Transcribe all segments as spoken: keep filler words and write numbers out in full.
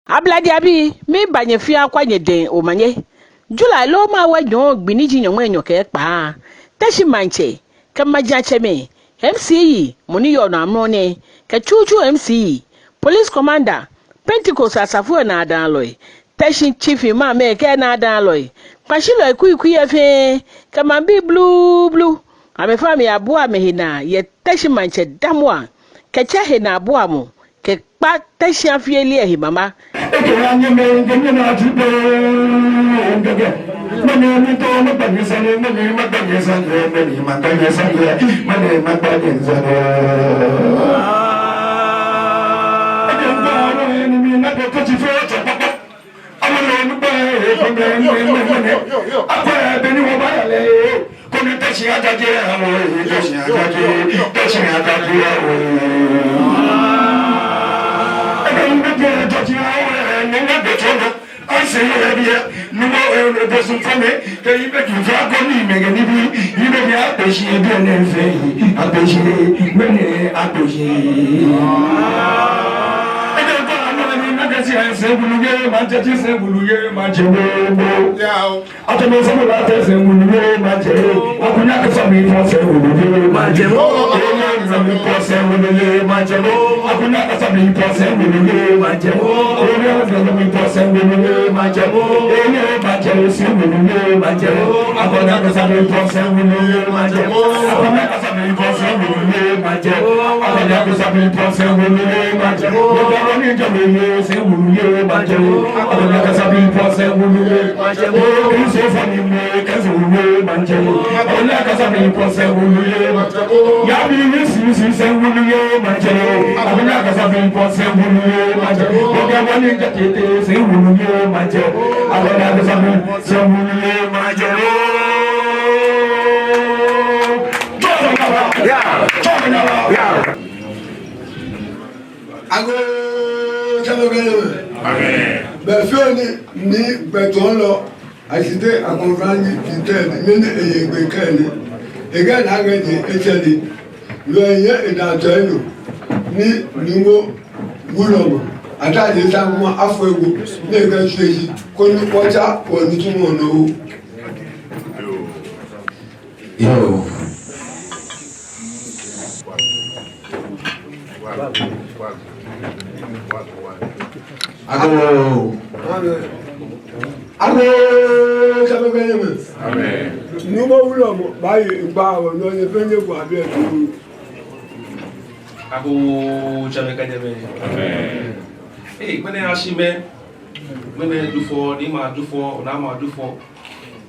Ablade abii, miiba nyɛ fɛɛ akwa nyɛdɛŋ omanye. July loo Maawa nyɔɔŋ gbi ni ji nyɔŋmai enyɔ kɛ ekpaa, Teshie Maŋtsɛ kɛ majiatsɛmɛi, M C E, mɔ ni yɔɔ nɔ amrɔ nɛɛ, kɛ tsutsu M C E, Police Commander, Pentecost asafoi lɛ naadamɔlɔi, Teshie Chief Imam lɛ kɛ enaadamɔlɔi, kpashilɔi kuikui lɛ fɛɛ, kɛ maŋbii bluublu, amɛfɛɛ amɛyabua amɛhe naa yɛ Teshie Maŋtsɛ damɔ lɛ, kɛtsɛ henaabuamɔ, kɛkpa Teshie afi lɛ he mama. Yao. Atɔmɔ sɔmɔ la tɛ sɛɛ wulu ye maŋtsɛ. Akunya kasa mi fɔ sɛɛ wulu ye maŋtsɛ. Oya kasa mi fɔ sɛɛ wulu ye maŋtsɛ. Akunya kasa mi fɔ sɛɛ wulu ye maŋtsɛ. Oya kasa mi fɔ sɛɛ wulu ye maŋtsɛ. Oya maŋtsɛ sɛɛ wulu ye maŋtsɛ. Akunya kasa mi fɔ sɛɛ wulu ye maŋtsɛ. Akunya kasa mi fɔ sɛɛ wulu ye maŋtsɛ. Akunya kasa mi fɔ sɛɛ wulu ye maŋtsɛ. Oya ni jɛ mi ye sɛɛ wulu ye maŋtsɛ. Akunya kasa mi fɔ sɛɛ wulu ye maŋtsɛ. Yeah. Yeah. Agoo, tsɛmɛi kɛ nyɛmɛi. Amen. Be fɛɛ ni, ni gbɛ tɔŋ lɔ, asite akɔnfranji titɛ ni, mɛni eye gbɛ kɛ ni. Ekɛɛ naa kɛ ni, etsɛ ni. Lɔ yɛ eda tɔ eno. Ni, ni wo, wulɔmɔ. Ata je sa kuma afɔ ego. Ni ekɛ shwe shi. Koni wɔtsa, wɔnitsumɔ nɔ. Yoo. Agoo. Agoo, tsɛmɛi kɛ nyɛmɛi. Amen. Nuumo wulɔmɔ, baaye ŋkpa wɔ nɔ, nyɛ fɛɛ nyɛkua biɛ tu. Agoo, tsɛmɛi kɛ nyɛmɛi. Amen. Ee, ŋmɛnɛ ashi mɛ. Ŋmɛnɛ Dufɔ, ni ma Dufɔ, ona ma Dufɔ.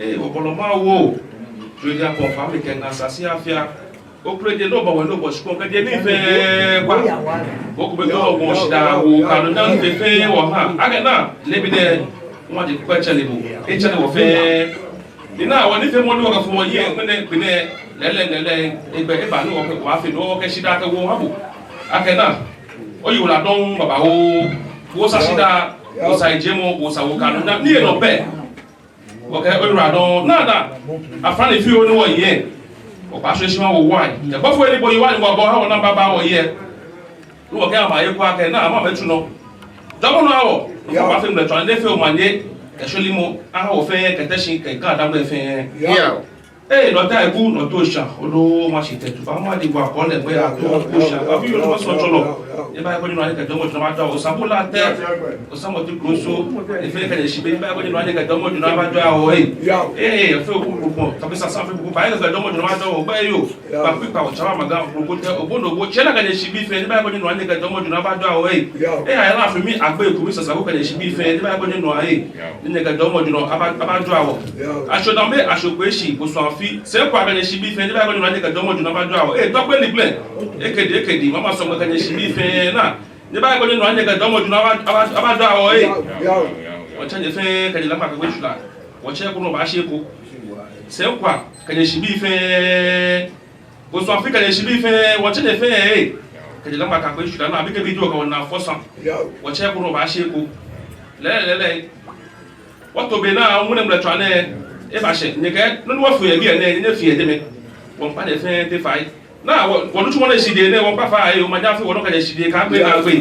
Ee, wɔbɔlɔ ma wo. Jɔɔ ja kɔn fa mi kɛ ŋa sasi afia. Okpele je no ba wɛ no bɔ shikpɔŋ kɛ je ni fɛɛ kwa. Wɔkɛ be kɛ wɔ shidaa wɔ kanu na fɛɛ fɛɛ wɔ ha. Akɛ naa, leebi nɛɛ, wɔje kpɛ tsɛre bo. Etsɛre wɔ fɛɛ. Ni naa, wɔnifeemɔ ni wɔkɛfɔ wɔyi, ŋmɛnɛ, ŋmɛnɛ, lɛlɛ, lɛlɛ, egbɛ, eba ni wɔkɛ, wɔfee ni wɔkɛ shidaa kɛ wɔ ha bo. Akɛ naa, oyiwaladɔŋŋ babaoo. Wɔsa shidaa, wɔsa yijiemɔ, wɔsa wɔ kanu na, ni enɔ bɛ. Wɔkɛ oyiwaladɔŋŋ, naa, naa, afra ni fi wɔ ni wɔyɛ. Wɔkpa shwɛ shi ma wɔ wai. Kɛ bɔfo ni bo yi wai, ni bɔ bɔ ha wɔ na baba wɔyɛ. Ni wɔkɛ ama ye kwa kɛ, naa, ama mɛtsu nɔ. Jɔɔmɔ nɔ awɔ. Yao. Wɔkpa fɛɛ mlɛ tsɔ, ni fɛɛ omanye. Kɛ shwelimɔ, aha wɔ fɛɛ, kɛ Teshie, kɛ Ga damɔ fɛɛ. Yao. Ee, nɔ ta ebu, nɔ to sha, olo ma shi tɛ tu, ba ma di gba kɔlɛ, bɛ ya to ko sha, ba fi yo ma sɔ tsɔlɔ. Eba ko ni nɔ ni kɛ jɔɔmɔ jɔɔmɔ aba jɔɔ, osabu la tɛ, osamɔ ti ko so, efee kɛ ne shi be, eba ko ni nɔ ni kɛ jɔɔmɔ jɔɔmɔ aba jɔɔ, ee. Ee, efee ko ko, tabi sa sa fee ko, ba kɛ jɔɔmɔ jɔɔmɔ aba jɔɔ, ba yo. Ba kpikpa otsara maga, ko ko tɛ, obo no bo, tsɛ la kɛ ne shi bi fɛɛ, eba ko ni nɔ ni kɛ jɔɔmɔ jɔɔmɔ aba jɔɔ, ee. Ee, ayi la fi mi, agbe ko mi sa sa ko kɛ ne shi bi fɛɛ, eba ko ni nɔ, ee. Ni nɛkɛ jɔɔmɔ jɔɔmɔ aba, aba jɔɔ wɔ. Yao. Ashɔ dambe, ashɔ kpe shi, bosu afi. Sɛɛ kwa kɛ ne shi bi fɛɛ, ni eba ko ni nɔ ni nɛkɛ jɔɔmɔ jɔɔmɔ aba jɔɔ wɔ. Ee, tɔ kpe ni gble. Ekedi, ekedi, mama sɔŋ kɛ ne shi bi fɛɛ naa. Ni eba ko ni nɔ ni nɛkɛ jɔɔmɔ jɔɔmɔ aba, aba, aba jɔɔ wɔ, ee. Yao, yao. Wɔtsɛ nyɛ fɛɛ, kɛ nyɛ lamɔ kɛ kpe shwila. Wɔtsɛ ko nɔ ba shi ko. Sɛɛ kwa kɛ ne shi bi fɛɛ. Bosu afi kɛ ne shi bi fɛɛ, wɔtsɛ nyɛ fɛɛ, ee. Kɛ nyɛ lamɔ kɛ kpe shwila naa, abi kɛ bi jɔɔ kɛ wɔ naa fɔ sa. Yao. Wɔtsɛ ko nɔ ba shi ko. Lɛlɛ, lɛlɛ. Wɔto be naa, ŋmɛnɛ mlɛ tsɔ nɛɛ, eba shɛ, nɛkɛ, nɔ ni wɔfee yɛ biɛ nɛɛ, nyɛ fɛɛ nyɛmɛ. Wɔŋkpa nyɛ fɛɛ te fai. Naa wɔ, wɔnitsumɔ nɛɛ shihilɛ nɛɛ wɔmiikpa fai, omanye afee wɔnɔ kɛjɛ shihilɛ kɛyagbe, kɛyagbe.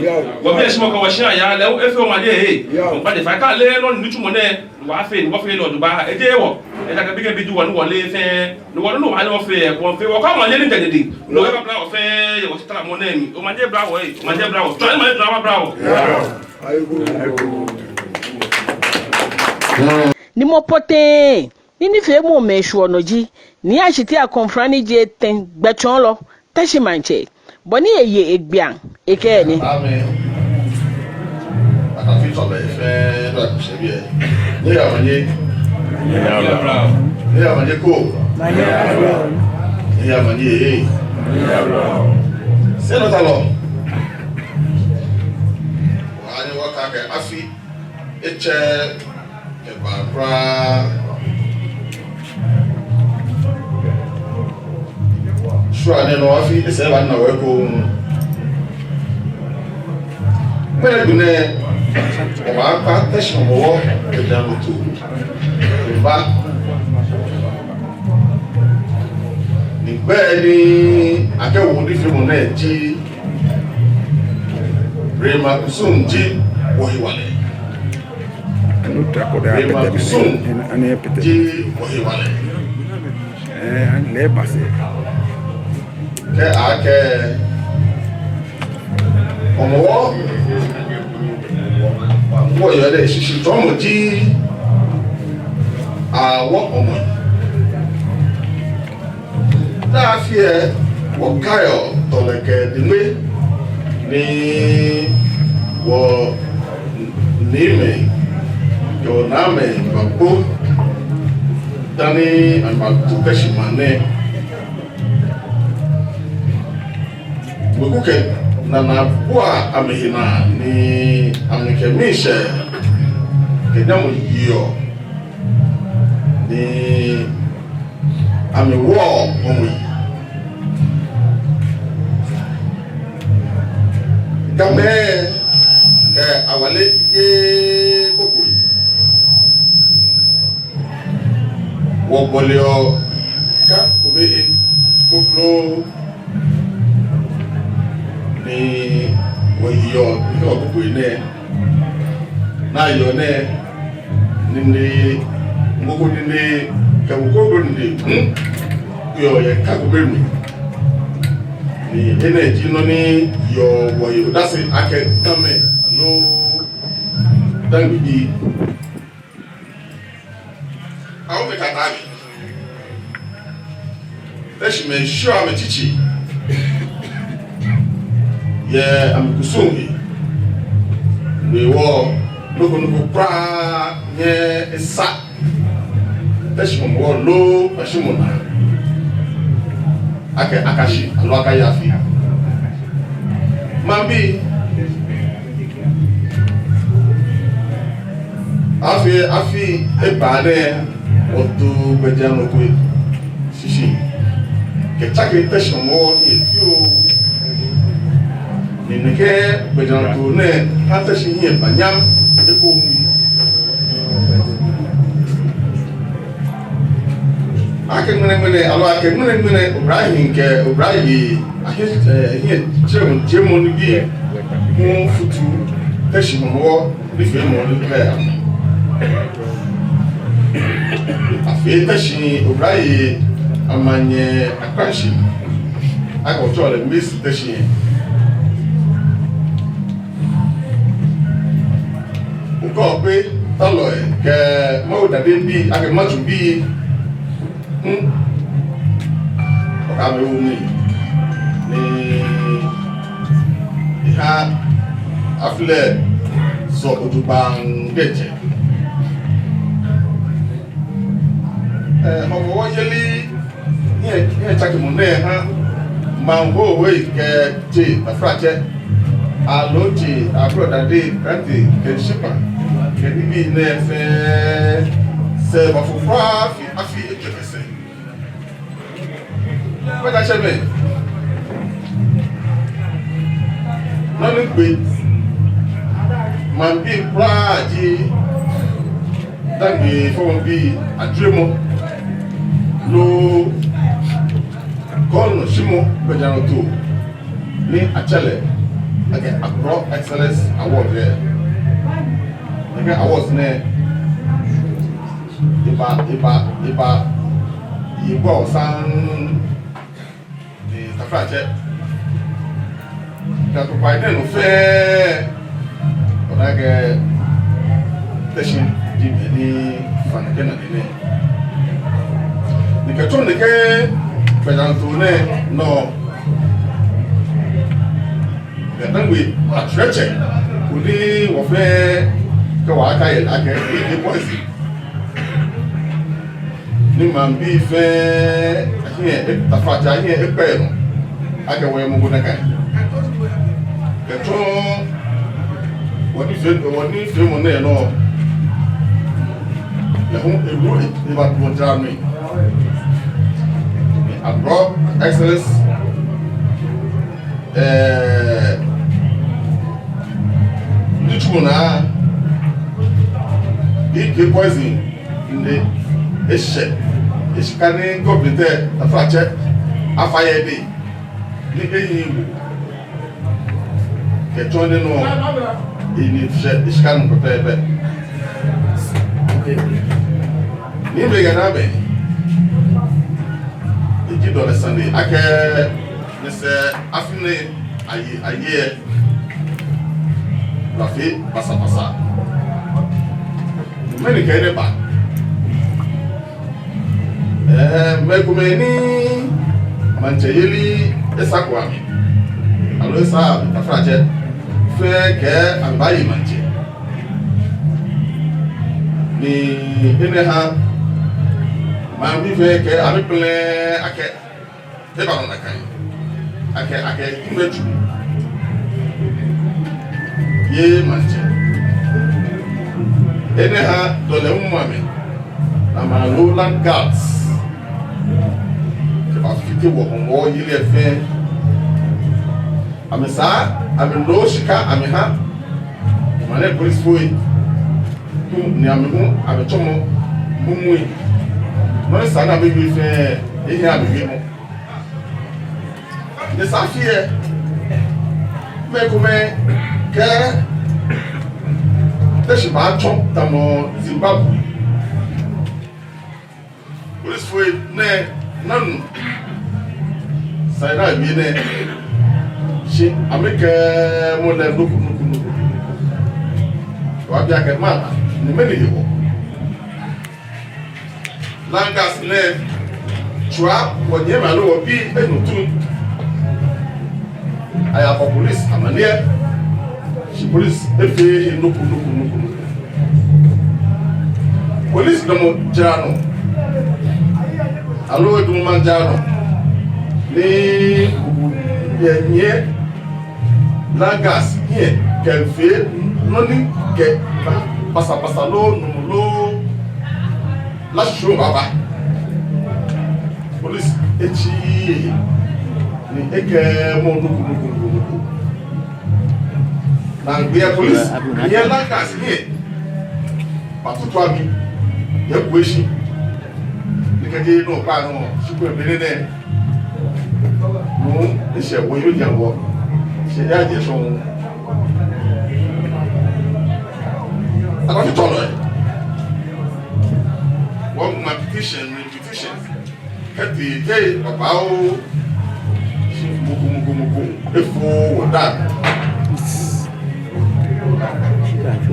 Wɔbii ashishi mɔ kɛ wɔshia yaa lɛ, efee omanye ee. Wɔmiikpa nyɛ fai, kɛ ale nɔ nitsumɔ nɛɛ, wɔfee, wɔfee lɛ ojogbaŋŋ, ejeee wɔ. Ejaakɛ bi kɛ bi ji wɔ ni wɔle fɛɛ. Ni wɔle nɔ wɔle wɔfee, wɔfee, wɔkɛ omanye ni jɛ dede. Ni wɔbabla wɔ fɛɛ, yɛ wɔshitaramɔ nɛɛ mli. Omanye abla wɔ ee, omanye abla wɔ. Tswa omanye tswa abla wɔ. Ni mɔ pɔtɛɛ ni nifeemɔ mli shwuɔ nɔ ji, Nii Ashitey Akɔmfra ni ji etɛ gbɛtsɔɔlɔ, Teshie Maŋtsɛ, bɔ ni eye egbɛi, ekɛɛ nɛ. Amɛɛ. Akafee tsɔlɛ fɛɛ, dɔ akusɛ biɛ. Nyɛyaa omanye. Nyɛyaa omanye ko. Nyɛyaa omanye ee. Sɛinɔtalɔ. Wɔha ni wɔkɛɛ akɛ afi etsɛ kɛba kwraa. Shwane nɔ afi esɛɛ baana wɔ ekoŋŋ. Ŋmɛnɛ gbi nɛɛ, wɔbaakpa Teshie Hɔmɔwɔ gbɛjianɔtoo eba. Ni gbɛi ni akɛwo nifeemɔ nɛɛ ji Rema kusum ji wɔhewalɛ. Rema kusum ji wɔhewalɛ. Kɛ akɛɛ Hɔmɔwɔ, wɔyɔɔ lɛ shishitɔmɔ ji Awo Hɔmɔwɔ. Naa afi lɛ, wɔkaiɔ tɔlɛ kɛ deŋme ni wɔniimɛi kɛ wɔnaamɛi bakpe dani amɛbatu Teshie maŋ nɛɛ. Weku kɛ nana bua amɛhe naa ni amɛkɛ miishɛɛ kɛ nyamɔ yeɔ ni amɛwoɔ Hɔmɔwɔ yi. Gamɛi kɛ Awale yeee kpokpoi. Wɔbɔleɔ ka kome he kokloo ni wɔyeɔ, ni wɔkpokpoi nɛɛ. Naa yeɔ nɛɛ, nine, mɔ ko nine, kɛ mɔ ko nine, hmm? Yeɔ yɛ ka kome mli. Ni enɛ ji nɔ ni yeɔ wɔhe odase akɛ Gamɛi, aloo Dangmebii. Awo mɛi kɛ ataa mɛi. Teshiemɛi shiɔ amɛtsitsi yɛ amɛkusum he. Be wɔ nɔ ko nɔ ko kwraa nyɛɛɛ esa Teshie Hɔmɔwɔ loo Teshie mɔ naa akɛ akashi aloo akaye afi. Maŋbii, afi, afi eba nɛɛ, wɔto gbɛjianɔtoo shishi kɛtsake Teshie Hɔmɔwɔ hiɛ fioo. Ni nɛkɛ gbɛjianɔtoo nɛɛ ha Teshie hiɛ ba nyam ekoŋŋ. Akɛ ŋmɛnɛŋmɛnɛ, aloo akɛ ŋmɛnɛŋmɛnɛ, oblahii kɛ oblayei ahiɛ, eh, hiɛtserɛmɔ, tserɛmɔ nibii hu futu Teshie Hɔmɔwɔ nifeemɔ nɛɛ. Afee Teshie oblayei amanyɛ akpanshi. Akɛ otsɛɔ lɛ Miss Teshie. Okɔ kpe talɔi kɛ Mawu dadebii, akɛ matsubii. Hmm. Okɛ amɛ wo mli ni eha afi lɛ sɔɔ jogbaŋŋ diɛŋtsɛ. Eh, Hɔmɔwɔ yeli, hiɛ, hiɛtsakemɔ nɛɛ ha maŋ hoowoi kɛ tsei, taflatsɛ, aloo tsei, ablɔdade, krante, kɛ shikpɔŋ, kɛ nibii nɛɛ fɛɛ, sɛɛ bafo kwraa afi, afi ejwɛ kɛ sɛɛ. Kpɛtatsɛmɛi, nɔ ni kpe maŋbii kwraa ji Dangme fɔmɔbii ajwɛŋmɔ loo Kɔɔnɔ shimɔ gbɛjianɔtoo ni atsɛ lɛ akɛ Accra Excellence Award lɛ. Nɛkɛ awards nɛɛ, eba, eba, eba, yɛ gbɔ saŋŋ ni taflatsɛ. Gato kpai nɛɛ nɔ fɛɛ, ona akɛ Teshie ji mɛi ni fa nɛkɛ nane nɛɛ. Ni kɛtsɔ nɛkɛ gbɛjianɔtoo nɛɛ nɔ, Ga-Dangme atswɛtsɛ ko ni wɔ fɛɛ kɛ wɔ aka yɛ lɛ akɛ, eji poison. Ni maŋbii fɛɛ ahiɛ, e, taflatsɛ ahiɛ ekpɛ nɔ akɛ wɔyɛ mɔ ko nakai. Kɛtsɔ wɔnifeemɔ, wɔnifeemɔ nɛɛ nɔ, lɛ hu ewu, e, eba gbɛjianɔtoo. Accra Excellence, eh, nitsumɔ naa, eji poison. Ni eshɛ, eshika ni government, taflatsɛ, afã yɛ edɛŋ ni eyi wo. Kɛtsɔ nɛɛ nɔ, eni shɛ eshika nɔ pɛpɛɛpɛ. Ni mɛi Ga naa mɛi, eji dɔlɛ sane akɛ, nyɛsɛɛ afi nɛɛ aye, aye, bafee basabasa. Mɛni kɛ enɛ ba? Ɛɛ, mɛi komɛi ni maŋtsɛyeli esako amɛ, aloo esaa amɛ, taflatsɛ fɛɛ kɛɛ amɛbaaye maŋtsɛ. Ni enɛ ha maŋbii fɛɛ kɛɛ amɛkpɛlɛɛɛ akɛ eba nɔ nakai. Akɛ, akɛ, Yemɛtu ye maŋtsɛ. Enɛ ha dɔlɛ mɔ amɛ, ni amɛlo land guards kɛbafite wɔ Hɔmɔwɔ yeli lɛ fɛɛ. Amɛsaa, amɛlo shika amɛha maŋ nɛɛ polisifoi, ni amɛ hu amɛtsɔmɔ mumui. Nɔ ni sa ni amɛwie fɛɛ, ehiɛ amɛwiemɔ. Nyɛsɛɛ afi lɛ, mɛi komɛi kɛɛ Teshie baatsɔ tamɔ Zimbabwe. Polisifoi nɛɛ nanu sane ni awie nɛɛ, shi amɛkɛɛɛ mɔ lɛ nɔ ko, nɔ ko, nɔ ko. Wɔbi akɛ mɛɛba, ni mɛni hewɔ? Land guards nɛɛ, tswa wɔnyɛmimɛi aloo wɔbii enyɔ tu ayafɔ polisi amaniɛ, shi polisi efeee he nɔ ko, nɔ ko, nɔ ko, nɔ ko. Polisi damɔ jara nɔ, aloo edamɔ maŋ jara nɔ, ni bubu yɛ nyiɛ, land guards hiɛ kɛfee nɔ ni kɛ ba, basabasa loo nɔmɔ loo lashishoo baaba. Polisi etsi ehe ni ekɛɛɛ mɔ nɔ ko, nɔ ko, nɔ ko, nɔ ko. Naagbee polisi nyiɛ land guards hiɛ, batutu amɛ yɛ kweshi. Ni kɛji nɔ kpa nɔ, shi kwɛ bene nɛ. Nɔ, eshɛ wɔ yɛ jɛmɛ wɔ. Shi ya jɛ shɔŋŋ. Abaafee tɔlɔ lɛ, wɔŋma petition, petition kɛtee, kɛtee babaoo. Shi mɔ ko, mɔ ko, mɔ ko efooo wɔdaaŋ.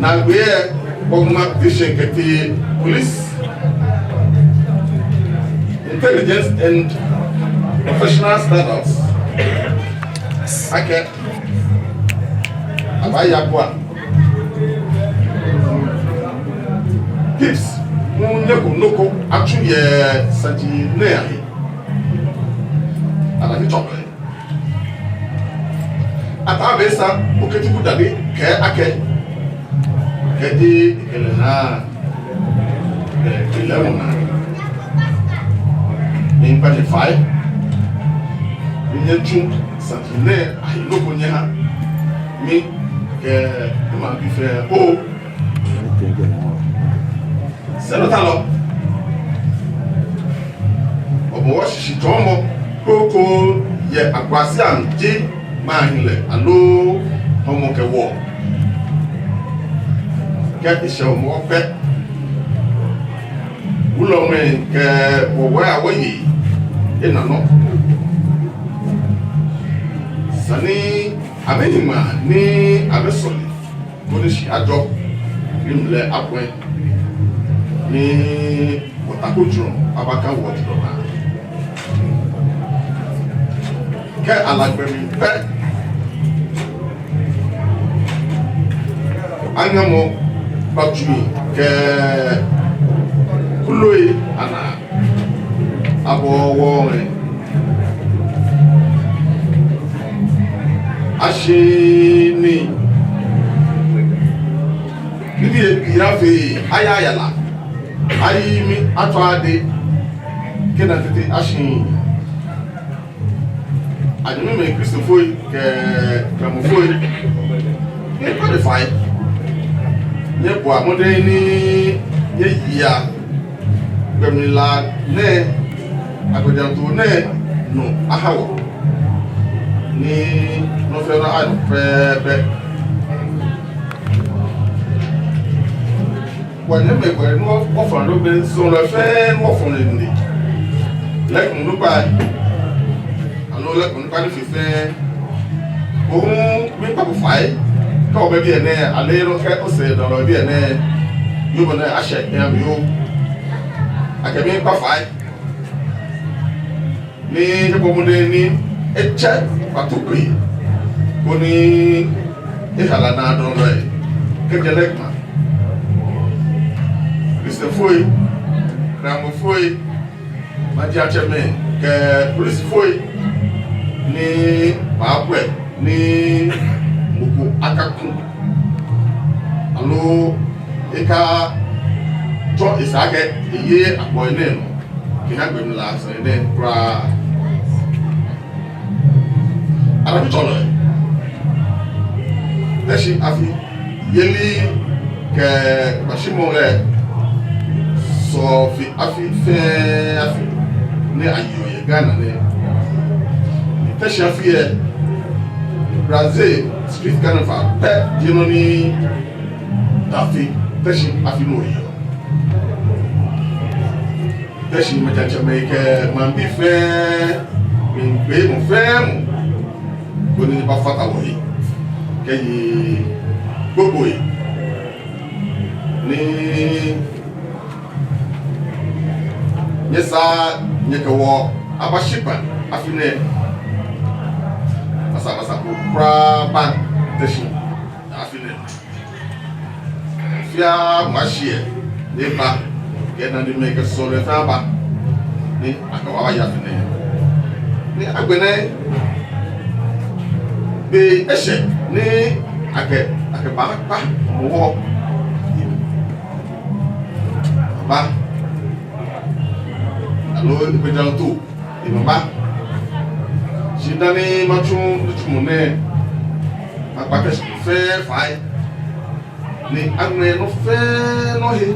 Naagbee lɛ, wɔŋma petition kɛtee police, intelligence and professional standards akɛ abaaya bua. Tips, mɔ nɛɛ ko nɔ ko atsu yɛ saji nɛɛ ahe. Abaafee tɔlɔ lɛ. Ataa Mensah Oketey Kudade kɛɛ akɛ, kɛji ekɛ lɛ naa, ekɛ lɛ mɔ naa. Miikpa nyɛ fai, ni nyɛtsu saji nɛɛ ahe nɔ ko nyɛha mi kɛ maŋbii fɛɛ oo. Sɛɛnɔtalɔ, Hɔmɔwɔ shishitsɔɔmɔ kroko Akwasiaŋ ji ŋmaahiɛ lɛ aloo hɔmɔ kɛ wɔ. Kɛ eshɛ hɔmɔ pɛ, wulɔmɛi kɛ wɔwɔi awɔyei ena nɔ. Esa ni amɛhi ŋmaa ni amɛsɔle koni shi ajɔ, ni mlɛ abɔi, ni wɔtako jurɔ abaka wɔjurɔ naa. Kɛ ala gbɛ mli pɛ, anyɛmɔ batsui kɛ kuloi anaa abɔ wɔ ŋɛ. Ashi nii, nibii ebii afee, aya yara, ayi mli, atswa ade, kɛ naa tete ashi. Anyɛmimɛi Kristofoi kɛ Gamɛifoi, nyɛkpa nyɛ fai, nyɛbɔa mɔdɛŋ ni nyɛyia gbɛmlilaa nɛɛ, agbɛjianɔtoo nɛɛ nɔ aha wɔ, ni nɔ fɛɛ nɔ aya nɔ pɛpɛɛpɛ. Wɔnyɛmimɛi, kwɛ ni wɔ, wɔfɔ̃ lɛ, be sɔŋŋ lɛ fɛɛ ni wɔfɔ̃ lɛ nɛ. Lɛ kɛ onukpai, aloo lɛ kɛ onukpa ni fe fɛɛ. Bo hu miikpa bo fai. Kɛ obɛ biɛ nɛɛ, aloo kɛ osɛɛ dɔlɔ biɛ nɛɛ, yoo, bɔ ni ashɛ kɛ ami yoo. Akɛ miikpa fai. Ni ebɔ mɔdɛŋ ni etsɛ kpatu kpee, koni ehala naadɔlɔi kɛjɛ lɛ kpaa. Kristofoi, Gamɛifoi, majiatsɛmɛi kɛ polisifoi, ni baakwɛ ni mɔ ko akaku, aloo ekatsɔ esa akɛ eye abɔi nɛɛ nɔ kɛha gbɛmlilaa sane nɛɛ kwraa. Arabitsɔlɔi, Teshie afi yeli kɛ kpashimɔ lɛ sɔ fe afi fɛɛ afi ni ayeɔ yɛ Ghana nɛɛ. Teshie afi lɛ, Brazil Street Carnival pɛ ji nɔ ni ta fe Teshie afi nɔ yɛ. Teshie majiatsɛmɛi kɛ maŋbii fɛɛ, miibi mɔ fɛɛ mɔ, koni ebafata wɔhe kɛye gbogbo he. Ni nyɛsaa nyɛkɛ wɔ aba shi kpaa afi nɛɛ. Basabasa ko kwraa baŋ Teshie afi nɛɛ. Fɛɛ mɔ ashiɛ ni eba, kɛ nanemɛi kɛ sɔlemɛi fɛɛ aba, ni akɛ wɔ abaya afi nɛɛ. Ni agbɛnɛ be eshɛ ni akɛ, akɛbaakpa mɔ wɔ. Aba. Aloo egbɛjianɔtoo, ebaba. Shi dani matsu nitsumɔ nɛɛ, makpa Teshie fɛɛ fai. Ni aŋmɛɛ nɔ fɛɛ nɔ he.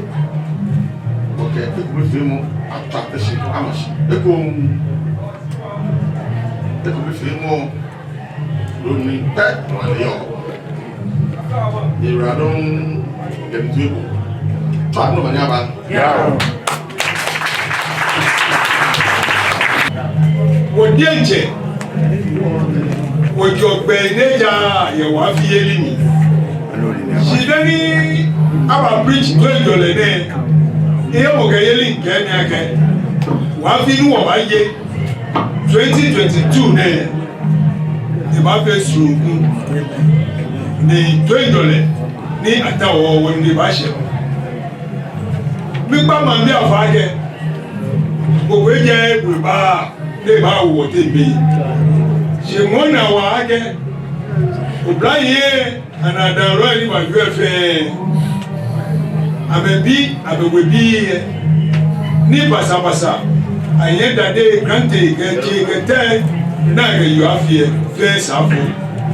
Wɔkɛ ekomefeemɔ atswa Teshie ama shi. Ekoŋŋ. Ekomefeemɔ. Loo ni pɛ, wɔ ni yɔɔ. Nyɛyiwaladɔŋŋ kɛ nitsumɔ. Tswa nɔ manyɛ aba. Wɔ diɛŋtsɛ, wɔjɔɔ gbɛ ni ja yɛ wɔ afi yeli mli. Shi dani aba preach toiŋjɔlɛ nɛɛ, eyɛ mɔ kɛ yeli kɛ mi akɛ, wɔ afi ni wɔbaaye twenty twenty-two nɛɛ, ebaafee suruku. Ni toiŋjɔlɛ ni ataoɔ wɔ ni baashɛ. Miikpa maŋbii afai akɛ, gbogbo ejɛ ebu eba, ni ebaawo wɔteŋ bei. Shi mɔ naa wa akɛ, oblahii lɛ, anaadaalɔi ni baawie fɛɛ, amɛbii, amɛwebii lɛ, ni basabasa, anyɛ dade, krante, kɛ tsei, kɛ tɛi, ni akɛyeɔ afi lɛ fɛɛ saafo.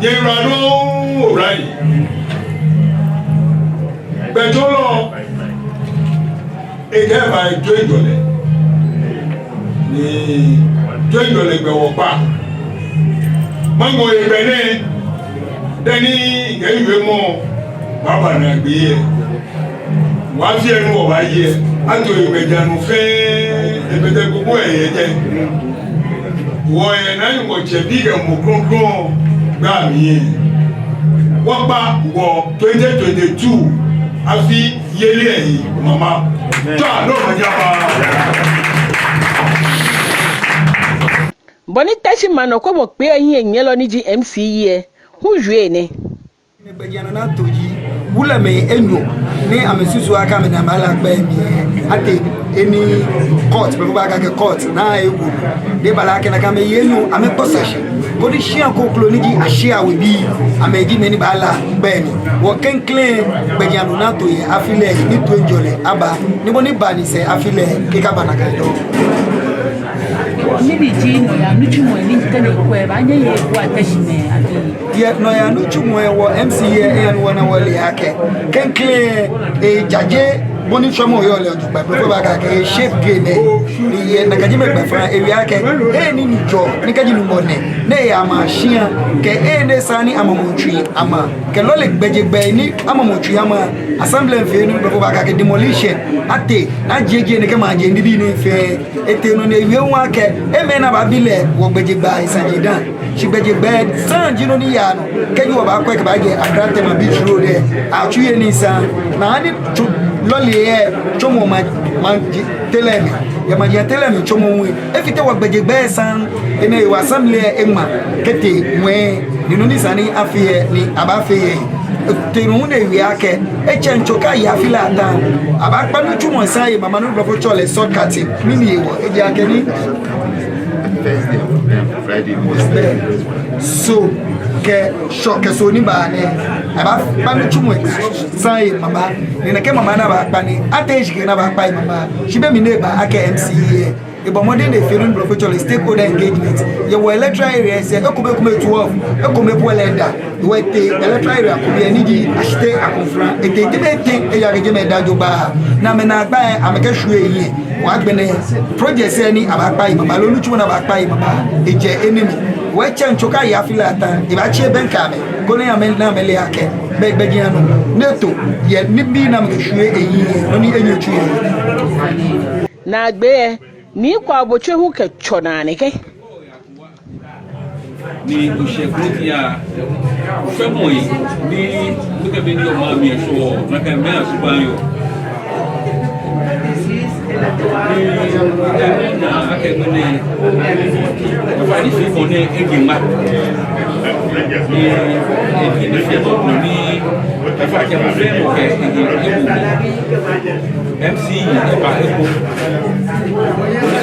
Nyɛyiwaladɔŋŋ oblahii. Gbɛtsɔɔlɔ, ekɛɛ eba toiŋjɔlɛ. Ni toiŋjɔlɛ gbɛ wɔkpa. Maŋɔ yɛ be nɛɛ, dani kɛ yue mɔ, baba naagbee yɛ. Wɔfee nɔ ni wɔbaaye, ato yɛ gbɛjianɔ fɛɛ, ekpɛtɛ gbogbo yɛ jɛi. Wɔyɛ Naa Nyɔŋmɔ tsɛ bi kɛ mumɔ krɔŋkrɔŋ gbɛi amli. Wɔkpa wɔ twenty twenty-two afi yeli lɛ he mama. Tswa nɔ manyaba. Bɔ ni Teshie maŋ nɔkwɛmɔ kpee hiɛnyiɛlɔ ni ji M C E lɛ hu wie nɛ. Gbɛjianɔ ni ato ji wulɔmɛi enyɔ ni amɛsusu akɛ amɛ ni amɛla gbɛ mli lɛ, atee he ni court, bɛ ko baakɛɛ akɛ court, ni ewo. Ni ebala akɛ nakai mɛi enyɔ amɛkpɔ sɛɛ shi koni shia kroko ni ji Ashia webii, amɛji mɛi ni baala gbɛ mli. Wɔ klɛŋklɛŋ gbɛjianɔ ni ato yɛ afi lɛ ni toiŋjɔlɛ aba, ni bɔ ni baa ni sɛɛ afi lɛ ekaba nakai dɔŋŋ. Nibii ji nɔyaa nitsumɔi ni tɛŋŋ ni ekwɛ baanyɛ ebua Teshie mɛi abii. Yɛ nɔyaa nitsumɔi lɛ, wɔ M C E lɛ, eha ni wɔna wɔle akɛ klɛŋklɛŋ ejaje bɔ ni tsɔɔmɔ yɔɔ lɛ jogbaŋŋ, bɛ ko baakɛɛ akɛ e-shape game lɛ. Ni yɛ nakai jɛmɛ gbɛfaŋ ewie akɛ he ni ni jɔ ni kɛji nu mɔ nɛ, ni eya ama shia, kɛ he ni esa ni amamɔ tsui ama, kɛ lɔle gbɛjegbɛi ni amamɔ tsui ama, assembly fɛɛ nɔ, bɛ ko baakɛɛ akɛ demolition, atee ni ajieje nɛkɛ maji nibii nɛɛ fɛɛ. Etee nɔ ni ewie hu akɛ, emɛ ni abaabi lɛ wɔ gbɛjegbɛi saji dã. Shi gbɛjegbɛi saŋŋ ji nɔ ni yaa nɔ. Kɛji wɔbaakwɛ kɛbaajɛ Accra Tema Beach Road lɛ, atsu yɛ ni saŋŋ. Ni ani tsu lɔle lɛ tsɔɔmɔ ma, maŋ ji tɛlɛ mli. Yɛ maŋ ji tɛlɛ mli tsɔɔmɔ hu lɛ, efite wɔ gbɛjegbɛi saŋŋ. Enɛ hewɔ assembly lɛ eŋma kɛtee ŋwɛi. Ni nɔ ni sa ni afee lɛ ni abaafee yɛ. Etee nɔ hu ni ewie akɛ, etsɛŋ tso kɛ aye afi lɛ atã, abaakpa nitsumɔ saŋŋ he mama, nɔ ni blɔfo tsɛɔ lɛ short cutting. Mɛni hewɔ? Ejaakɛ ni Thursday, Friday, Soo kɛ Shɔ kɛ Soo ni baa nɛɛ, abaakpa nitsumɔ saŋŋ he mama. Ni nɛkɛ mama ni abaakpa nɛɛ, ateŋ shikɛ ni abaakpa he mama. Shi be mli ni eba akɛ M C E lɛ, ebɔ mɔdɛŋ ni efee nɔ ni blɔfo tsɛɔ lɛ stakeholder engagement. Yɛ wɔ electoral areas lɛ, ekome ekome twelve, ekome po lɛ eda. Wɔ etee electoral area ko biɛ ni ji Ashite Akomfra. Etee jɛmɛ etɛ, eya kɛ jɛmɛ eda jogbaŋŋ. Ni amɛnaagba lɛ, amɛkɛshwie ehiɛ. Wɔ agbɛnɛ projects lɛ ni abaakpa he mama, loo nitsumɔ ni abaakpa he mama, ejɛ enɛ mli. Wɔ etsɛŋ tso kɛ aye afi lɛ atã, ebaatsi ebɛŋkɛ amɛ. Koni amɛ, ni amɛle akɛ, bɛ gbɛjianɔ ni eto yɛ nibii ni amɛkɛshwie ehiɛ, nɔ ni enyɔ tsu yɛ. Naagbee lɛ, Nii Kwao Botsoe hu kɛtsɔ naa nɛkɛ. Ni oshɛ Kurotia, fɛmɔ yi, ni, ni kɛ be ni yɔɔ maŋ mli sɔ, nakai mɛi asubaŋ yɔɔ. Ni, ni na akɛ ŋmɛnɛ, efa ni fi mɔ nɛɛ eje ŋma. Ni, ni fi mɔ ni, efa kɛ mɔ fɛɛ mɔ kɛ, eje, eje ŋma. M C E eba eko.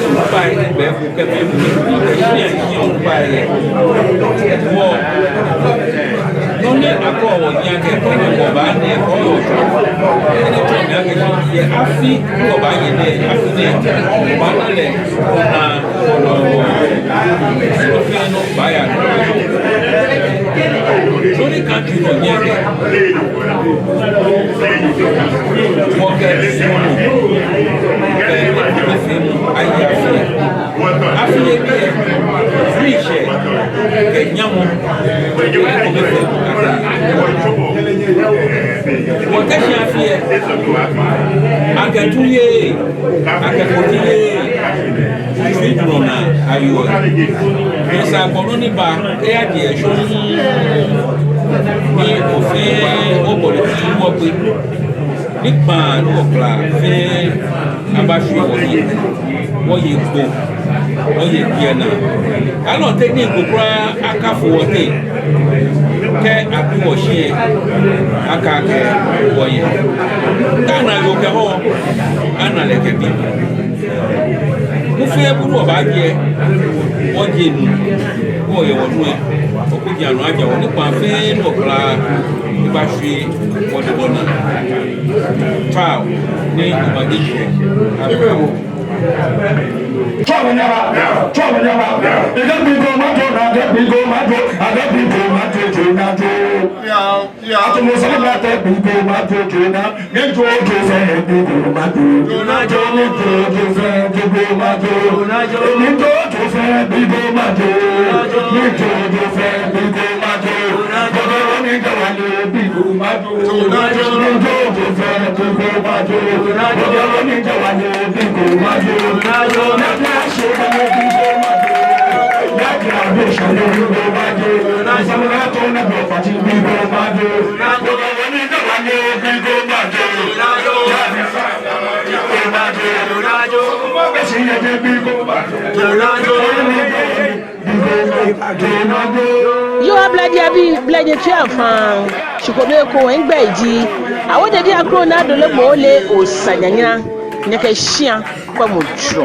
Onukpai eba eko kɛ mɛi ni, ni, ni, ni onukpai yɛ. Wɔ, nɔ ni akɔ wɔ ni akɛ kɔ ni wɔbaanɛ kɔ yɔɔ. Ɛni tɔ ni akɛ yɛ afi ni wɔbaaye nɛɛ, afi nɛɛ, wɔbaana lɛ, wɔna, wɔna, wɔna, wɔna, wɔna, wɔna, wɔna, wɔna, wɔna, wɔna, wɔna, wɔna, wɔna, wɔna, wɔkɛ suɔmɔ, kɛ ekomefeemɔ aye afi lɛ. Afi lɛ biɛ, miishɛɛ, kɛ nyamɔ, kɛ ekomefeemɔ. Wɔkɛ shi afi lɛ, akɛ tu yɛ, akɛ koti yɛ. Shi jurɔ naa ayeɔ. Ni esa akɛ nɔ ni ba, eya diɛ shɔŋŋ. Ni ofɛɛ obɔle ti wɔkpe. Ni kpaa ni wɔkpla fɛɛ abashwie wɔyi. Wɔye kpo. Wɔye biɛ naa. Alɔnte ni kpo kwraa akafo wɔteŋ. Kɛ abi wɔ shi lɛ, akakɛɛ wɔye. Kɛ ana yoo kɛhɔ, ana lɛ kɛbi. Mɔ fɛɛ mɔ ni wɔbaaje, wɔje nu, wɔye wɔnu lɛ, wɔkɛji anɔ aja wɔ ni kpaa fɛɛ ni wɔkpla, ebashwie wɔdɛŋ wɔnaa. Tswa ni wɔbaje jurɔ. Tswa omanye aba, tswa omanye aba. Akɛ Gbi Ko Majo naa, akɛ Gbi Ko Majo, akɛ Gbi Ko Majo, Gonyo Jo. Atsɔmɔ sane lɛ, akɛ Gbi Ko Majo, Gonyo. Mijo, mijo fɛɛ Gbi Ko Majo, Gonyo Jo. Mijo, mijo fɛɛ Gbi Ko Majo, Gonyo Jo. Mijo, mijo fɛɛ Gbi Ko Majo, Gonyo Jo. Mijo, mijo fɛɛ Gbi Ko Majo, Gonyo Jo. Mijo, mijo fɛɛ Gbi Ko Majo, Gonyo Jo. Yoo, ablade abii, blade tswia faŋŋ. Shi kome ekoŋŋ, migbɛi ji Awo Dedei Akronaadɔ lɛ, mɔ lɛ Osa Nyanyara. Nyɛkɛ shia kwɛmɔ jurɔ.